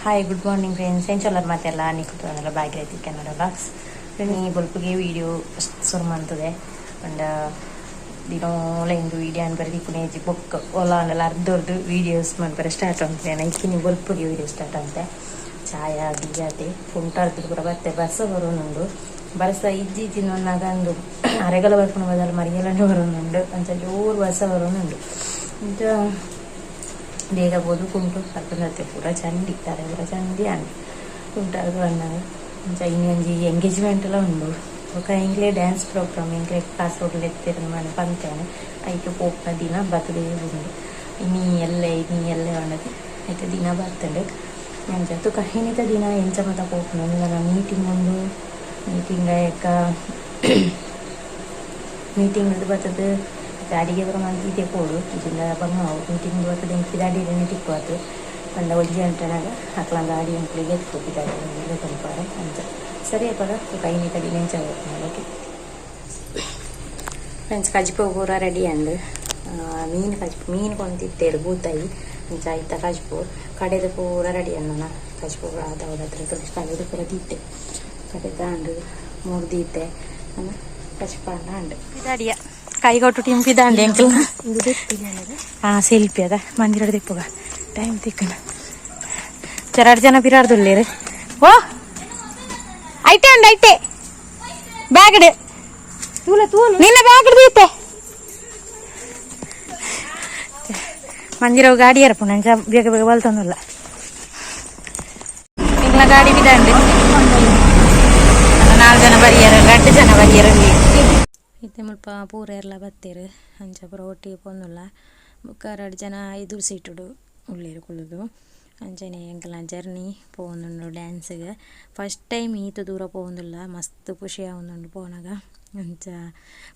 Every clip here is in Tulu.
Hi, good morning friends. ಎಂಚೊಲ್ಲರ್ ಮಾತೆಲ್ಲ? ನಿಕುಲು ಭಾಗ್ಯರತಿ ಕನ್ನಡ ವ್ಲಾಗ್ಸ್. ಈ ಬೊಲ್ಪುಗೆ ವೀಡಿಯೋ ಶುರು ಮಂತದೆ. ಪಂಡ ದಿನೋಲ ಇಂದು ವೀಡಿಯೋ ಅನ್ಪರೆ ತಿಕ್ಕುನೇಜಿ. ಬೊಕ್ಕ ಓಲ ಆಂಡಲ ಅರ್ಧೊರ್ದು ವೀಡಿಯೋಸ್ ಮನ್ಪರೆ ಸ್ಟಾರ್ಟ್ ಅಂತೆ. ಇಕ್ಕಿನಿ ಬೊಲ್ಪುಗೆ ವೀಡಿಯೋ ಸ್ಟಾರ್ಟ್ ಅಂತೆ. ಚಾಯ ಬೀಜಾತೆ ಕುಂಟಾರ್ದು ಪೂರ ಬತ್ತೆ. ಬರ್ಸ ಬರೋನುಂಡು. ಬರ್ಸ ಇಜ್ಜಿ ಇಜ್ಜಿ ನನ್ನಾಗ ಅಂದು ಅರೆಗಲ ಬರ್ಪುನ ಬದಲು ಮರಿಯಲನೆ ಬರೋನುಂಡು. ಅಂಚ ಜೋರು ಬರ್ಸ ಬರೋನುಂಡು. ಇಂಚ ಬೇಗ ಪೋದು ಕುಂಟು ಅರ್ಪಂದತ್ತೆ. ಪೂರ ಚಂಡಿ ತರೆ ಪೂರ ಚಂಡಿ ಆಂಡ್ ಕುಂಟಾರ್ದು ಬಂದಾಗ. ಅಂಚ ಇನಿ ಒಂಜಿ ಎಂಗೇಜ್ಮೆಂಟ್ ಎಲ್ಲ ಉಂಡು. ಬೊಕ ಎಂಕ್ಲೆ ಡ್ಯಾನ್ಸ್ ಪ್ರೋಗ್ರಾಮ್. ಎಂಕ್ಲೆ ಕಾಸರಗೋಡು ಲೆತ್ತೆರ್ ಮನೆ ಪಂತೇನೆ. ಐಕ್ ಪೋಪುನ ದಿನ ಬತ್ತದೇ ಉಂಡು. ಇನಿ ಎಲ್ಲೆ, ಇನಿ ಎಲ್ಲೆ ಪಂಡದು ಐತ ದಿನ ಬತ್ತುಂಡು. ಅಂಚ ತುಕ ಇನಿತ ದಿನ ಎಂಚ ಮಾತ ಪೋಪುಂಡು. ನನ್ನ ಮೀಟಿಂಗ್ ಉಂಡು. ಮೀಟಿಂಗ್ ಆಯಕ ಮೀಟಿಂಗ್ ಬತ್ತದು ಅಡಿಗೆ ಪೂರ ಮಂತ್ ಪೋಡು ಇಜಿಂಡ ಬಂಗ. ಮೀಟಿಂಗ್ ಬತ್ತದು ಎಂಕ್ ಪಿದಾಡಿರನೆ ತಿಕ್ಕುವತ್ತು. ಪಂಡ ಒಂಜಿ ಗಂಟೆನಾಗ ಅಕ್ಲಂದ ಗಾಡಿ ಎಂಕ್ಲೆಗ್ ಎಕ್ಕು ಪಿದಾಡಿ ಪನ್ಪಾರೆ. ಅಂಚ ಸರಿ ಅಪಗ ತುಕ ಇನಿತ ದಿನ ಎಂಚ ಪೋಪುಂಡು. ಓಕೆ ಫ್ರೆಂಡ್ಸ್, ಕಜಿಪು ಪೂರ ರೆಡಿ ಅಂಡ್. ಮೀನು ಕಜಿಪು. ಮೀನು ಕೊಂತಿತ್ತೇರು ಬೂತಾಯಿ. ಅಂಚ ಐತ ಕಜಿಪು ಕಡೆದ ಪೂರ ರೆಡಿ ಅನ್ನ. ಕಜಿಪು ಪೂರ ಆದವರ ಹತ್ರ ಕಡೆದು ಪೂರ ದೀತೆ. ಕಡೆದ ಅಂಡು ಮೂರು ದೀತೆ. ಕಜಿಪು ಅಂಡ ಪಿದಾಡಿಯ ಕೈಗೊಟ್ಟು ಟೀಮ್ ಪಿದಾಂಡಿ ಅಂಕಲ್. ಹಾ, ಸೆಲ್ಫಿ ಅದ. ಮಂದಿರ ದಿಪ್ಪುಗ ಟೈಮ್ ತಿಕ್ಕನ. ಎರಡು ಜನ ಪಿರಾಡ್ದುಲ್ಲೇರು. ಓ, ಐಟೆ ಉಂಡು, ಐಟೆ ಬ್ಯಾಗಡ್. ನಿನ್ನ ಬ್ಯಾಗ್ ದೀತೆ. ಮಂದಿರ ಗಾಡಿ ಏರ್ಪುಂಡು. ಅಂಚ ಬೇಗ ಬೇಗ ಬಲ್ತೊಂದುಲ್ಲ. ನಿನ್ನ ಗಾಡಿ ಬಿದಂಡು. ನಾಲ್ಕು ಜನ ಬರಿಯರ, ಎರಡು ಜನ ಬರಿಯರ. ಇತ್ತೆ ಮುಲ್ಪ ಪೂರ ಎರ್ಲ ಬತ್ತೆರ್. ಅಂಚ ಪೂರ ಒಟ್ಟಿಗೆ ಪೋಂದುಲ್ಲ. ಬೊಕ್ಕ ರಡ್ಡ್ ಜನ ಎದುರು ಸೀಟುಡು ಉಲ್ಲೆರ್ ಕುಲ್ಲುದು. ಅಂಚನೆ ಎಂಕಲ್ನ ಜರ್ನಿ ಪೋವೊಂದುಂಡು ಡ್ಯಾನ್ಸ್ಗ್. ಫಸ್ಟ್ ಟೈಮ್ ಈತ್ ದೂರ ಪೋವೊಂದುಲ್ಲ. ಮಸ್ತ್ ಖುಷಿ ಆವೊಂದುಂಡು ಪೋನಗ. ಅಂಚ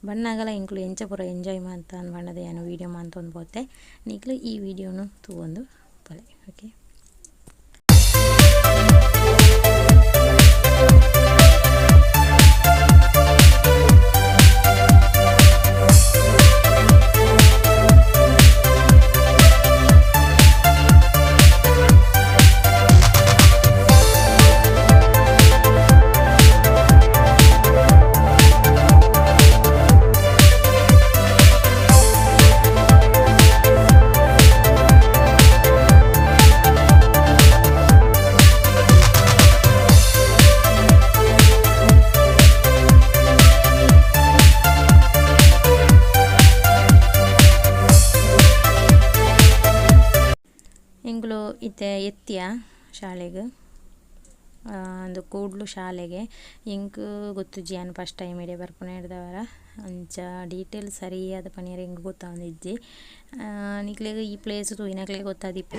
ಬನ್ನಗಲ ಎಂಕುಲು ಎಂಚ ಪೂರ ಎಂಜಾಯ್ ಮಂತ ಪಂಡದ ಯಾನ್ ವೀಡಿಯೋ ಮಂತೊಂದು ಪೋತೆ. ನಿಕ್ಲು ಈ ವೀಡಿಯೋನು ತೂವೊಂದು ಪೋಲೆ. ಓಕೆ. ಎಂಕುಲು ಇತ್ತೆ ಎತ್ತಿಯ ಶಾಲೆಗ್. ಅಂದು ಕೂಡ್ಲು ಶಾಲೆಗೆ. ಎಂಕ್ ಗೊತ್ತುಜ್ಜಿ, ಯಾನ್ ಫಸ್ಟ್ ಟೈಮ್ ಇಡೆ ಬರ್ಪುನ ಇಡ್ದವರ. ಅಂಚ ಡೀಟೇಲ್ ಸರಿಯಾದ ಪನಿಯರೆ ಎಂಕ್ ಗೊತ್ತಾವೊಂದಿಜ್ಜಿ. ನಿಕ್ಲೆಗ್ ಈ ಪ್ಲೇಸ್ ತೂಯಿನಕ್ಲೆಗ್ ಗೊತ್ತಾದಿಪ್ಪು.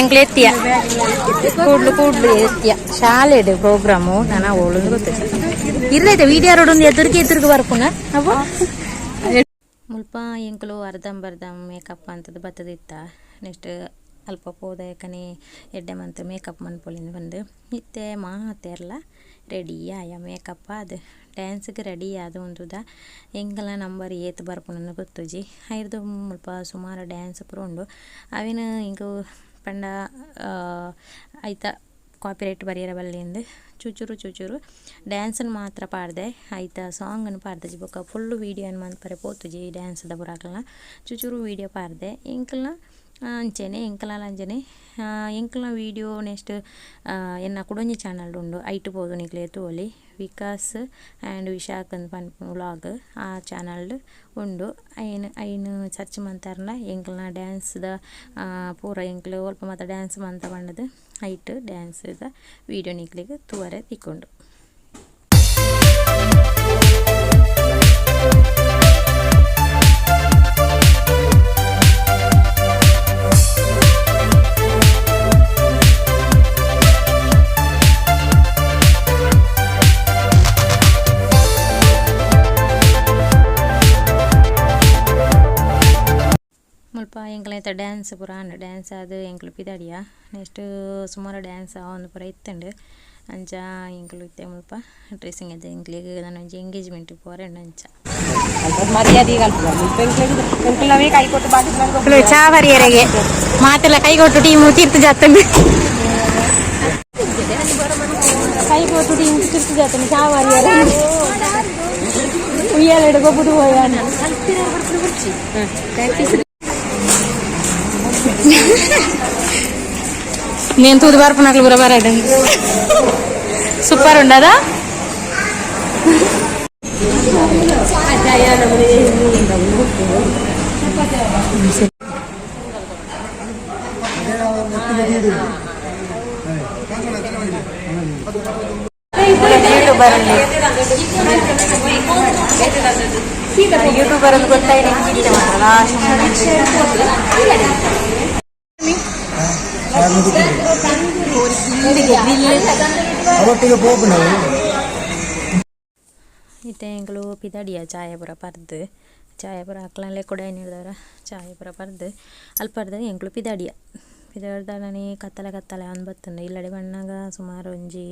ಎಂಕ್ಲು ಎತ್ತಿಯ ಕೂಡ್ಲು. ಕೂಡ್ಲು ಎತ್ತಿಯ ಶಾಲೆಡ್ ಪ್ರೋಗ್ರಾಮು. ನನ ಓಳುಂದು ಗೊತ್ತಿಜ್ಜಿ. ಇರ್ಲೈತೆ ವಿಡಿಯೋ ರೋಡ್ ಎದುರಿಗೆ ಎದುರಿಗೆ ಬರ್ಪುನ ಅವು. ಮುಲ್ಪ ಎಂಕುಲು ಅರ್ಧಂಬರ್ಧಂ ಮೇಕಪ್ ಅಂತದ್ ಬತ್ತದಿತ್ತ. ನೆಕ್ಸ್ಟ್ ಅಲ್ಪ ಪೋದ ಯಾಕನೆ ಎಡ್ಡೆ ಮಂತ್ ಮೇಕಪ್ ಮನ್ಪೊಲಿಂದ್ ಪಂದ್. ಇತ್ತೆ ಮಾತೆರ್ಲ ರೆಡಿ ಆಯ. ಮೇಕಪ್ ಆದ್ ಡ್ಯಾನ್ಸ್ಗ್ ರೆಡಿ ಆದ್ ಉಂತುದ. ಎಂಕಲ್ನ ನಂಬರ್ ಏತ್ ಬರ್ಪುಂಡು ಗೊತ್ತುಜಿ. ಐರ್ದ್ ಮುಲ್ಪ ಸುಮಾರು ಡ್ಯಾನ್ಸ್ ಪೂರ ಉಂಡು. ಅವೆನ್ ಎಂಕ್ ಪಂಡ ಐತ ಕಾಪಿರೈಟ್ ಬರಿಯರೆ ಬಲ್ಲಿಂದ್ ಚೂಚೂರು ಚೂಚೂರು ಡ್ಯಾನ್ಸ್ನ್ ಮಾತ್ರ ಪಾಡ್ದೆ. ಐತ ಸಾಂಗ್ನ್ ಪಾಡ್ದೆಜಿ. ಬೊಕ ಫುಲ್ ವೀಡಿಯೋನ್ ಮನ್ಪರೆ ಪೋತುಜಿ. ಡ್ಯಾನ್ಸ್ದ ಪೂರಾಕಲ್ನ ಚೂಚೂರು ವೀಡಿಯೋ ಪಾಡ್ದೆ. ಎಂಕಲ್ನ ಅಂಚೆನೆ ಎಂಕಲ್ನ ಅಂಚೆನೆ ಎಂಕಲ್ನ ವೀಡಿಯೋ ನೆಕ್ಸ್ಟ್ ಎನ್ನ ಕುಡೊಂಜಿ ಚಾನಲ್ ಉಂಡು. ಐಟ್ ಪೋದು ನಿಕ್ಲೆ ತೂವೊಲಿ. ವಿಕಾಸ್ ಆ್ಯಂಡ್ ವಿಶಾಖ್ ಅಂದ್ ಪನ್ಪುನ ವ್ಲಾಗ್ ಆ ಚಾನಲ್ಡ್ ಉಂಡು. ಐನ್ ಐನ್ ಸರ್ಚ್ ಮಂತರ್ಂಡ ಎಂಕಲ್ನ ಡ್ಯಾನ್ಸ್ದ ಪೂರ ಎಂಕ್ಲು ಒಲ್ಪ ಮಾತ ಡ್ಯಾನ್ಸ್ ಮಂತ ಪಂಡುದು ಐಟ್ ಡ್ಯಾನ್ಸ್ದ ವೀಡಿಯೋ ನಿಕ್ಲೆಗ್ ತೂವರೆ ತಿಕ್ಕುಂಡು. ಮುಲ್ಪ ಎಂಕ್ಲ ಡ್ಯಾನ್ಸ್ ಪೂರ ಆಂಡ್. ಡ್ಯಾನ್ಸ್ ಆದ್ ಎಂಕ್ಲು ಪಿದಾಡಿಯ. ನೆಕ್ಸ್ಟ್ ಸುಮಾರು ಡ್ಯಾನ್ಸ್ ಆವೊಂದು ಪೂರ ಇತ್ತುಂಡು. ಅಂಚ ಎಂಕುಲು ಇತ್ತೆ ಮುಲ್ಪ ಡ್ರೆಸ್ಸಿಂಗ್ ಐತೆ. ಎಂಕ್ಲೆಗ್ ನನೊಂಜಿ ಎಂಗೇಜ್ಮೆಂಟ್ ಪೋರೆ ಉಂಡು ಅಂಚ. ಚಾ ಬರಿಯರೆಗೆ ಮಾತೆಲ್ಲ ಕೈಗೊಟ್ಟು ಟೀಮು ತೀರ್ತು ಜಾತುಂಡು. ಒಟ್ಟು ಇಂಕ್ ಚುರ್ತು ಜಾತನೆ ಚಾವಾರಿಯರ ಉಯ್ಯಾಲೆಡೆ ಗೊಬ್ಬುದು ಹೋಯಾನ. నేను తూది బార్పు నాకు బరాడు. సూపర్ ఉండదా? ಯೂಟ್ಯೂಬರ್ ಅಲ್ಲಿ ಯೂಟ್ಯೂಬರ್ ಅಂತ ಗೊತ್ತಾಯ್ತು. ಅವಟ್ಟಿಗೆ ಪೋಪುಂಡು. ಇತ್ತೆ ಎಂಕುಲು ಪಿದಡಿಯ ಚಾಯ ಪೂರ ಪರ್ದು, ಚಾಯ ಪೂರ ಅಕ್ಲನ್ಲೆ ಕೂಡ ಏನಿಡ್ದವ್ರ ಚಾಯ ಪೂರ ಪರ್ದು ಅಲ್ಪರ್ದು ಎಂಕುಲು ಪಿದಡಿಯ. ಪಿದಡ್ದಾಡನೆ ಕತ್ತಲೆ ಕತ್ತಲೆ ಆವೊಂದು ಬತ್ತುಂಡು. ಇಲ್ಲಡೆ ಬನ್ನಗ ಸುಮಾರು ಒಂಜಿ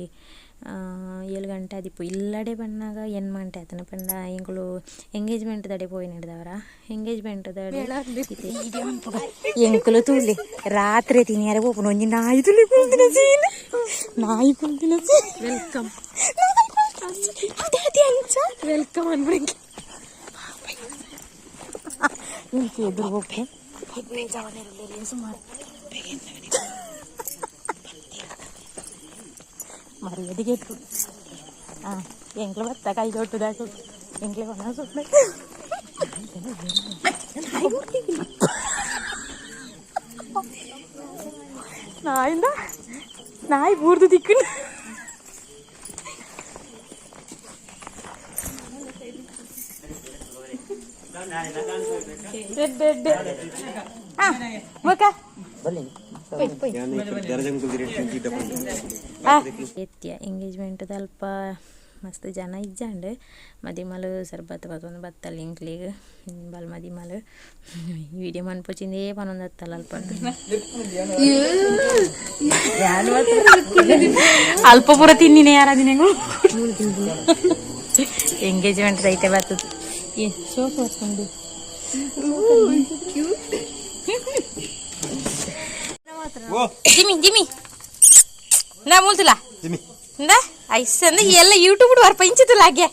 7 ಗಂಟೆ ಆದಿಪ್ಪು. ಇಲ್ಲಡೆ ಬನ್ನಗ 8 ಗಂಟೆ ಆತುಂಡು. ಪಂಡ ಎಂಕುಲು ಎಂಗೇಜ್ಮೆಂಟ್ ದಡೆ ಪೋಯಿನೆಡ್ದವರ ಎಂಗೇಜ್ಮೆಂಟ್ ದಡೆ. ಎಂಕುಲು ತೂಲೆ ರಾತ್ರಿ ತಿನಿಯರೆ ಪೋಪುಂಡು. ಒಂಜಿ ನಾಯಿ ತುಲಿ ಕುಲ್ದಿನ ಸೀನ್, ನಾಯಿ ಕುಲ್ದಿನ ಸೀನ್. Welcome. ಅದೇ ಅದೇ ಅಂಚ. Welcome ಅನ್ಬಿಡಿ. ಇಂಚೆ ಎದುರು ಪೋಪೆ. ಸುಮಾರು ಮರ್ಯಾದೆಗೆ ಇಟ್ಟು. ಹಾಂ, ಎಂಕ್ಲು ಬತ್ತ ಕೈ ದೊಡ್ಡದಾಕು ಎಂಕ್ಲೆ ಒಣ. ನಾಯಿಂದ ನಾಯಿ ಬೂರ್ದು ದಿಕ್ಕು. ಎಡ್ಡೆ ಎಡ್ಡೆ. ಹಾಂ, ಬೊಕ. ಎತ್ತಿಯ ಎಂಗೇಜ್ಮೆಂಟ್ ಅಲ್ಪ ಮಸ್ತ್ ಜನ ಇಜ್ಜಾಂಡ್. ಮದಿಮಲ್ ಸರ್ಬತ್ ಪತೊಂದು ಬತ್ತಲ್ ಎಂಕ್ಲೆಗ್. ಬಲ್ ಮದಿಮಲ್ ವಿಡಿಯೋ ಮನ್ಪೊಚಿಂದೇ ಪನೊಂದತ್ತಲ್ಲ ಅಲ್ಪ. ಅಲ್ಪ ಪೂರ ತಿನ್ನಿನ ಯಾರಾದಿನೆಗಳು. ಎಂಗೇಜ್ಮೆಂಟ್ ಐತೆ ಬರ್ತದೆ. ಏ ಸೋಫಾ ವಸ್ತುಂಡು. ಜಿಮ್ಮಿ ಜಿಮ್ಮಿ ನಾ ಮೂಲ್ತುಲ. ಇಂದ ಐಸ್ ಅಂದ ಎಲ್ಲ ಯೂಟ್ಯೂಬ್ ಬರ್ಪ ಇಂಚಿతుಲ ಹಾಗೆ.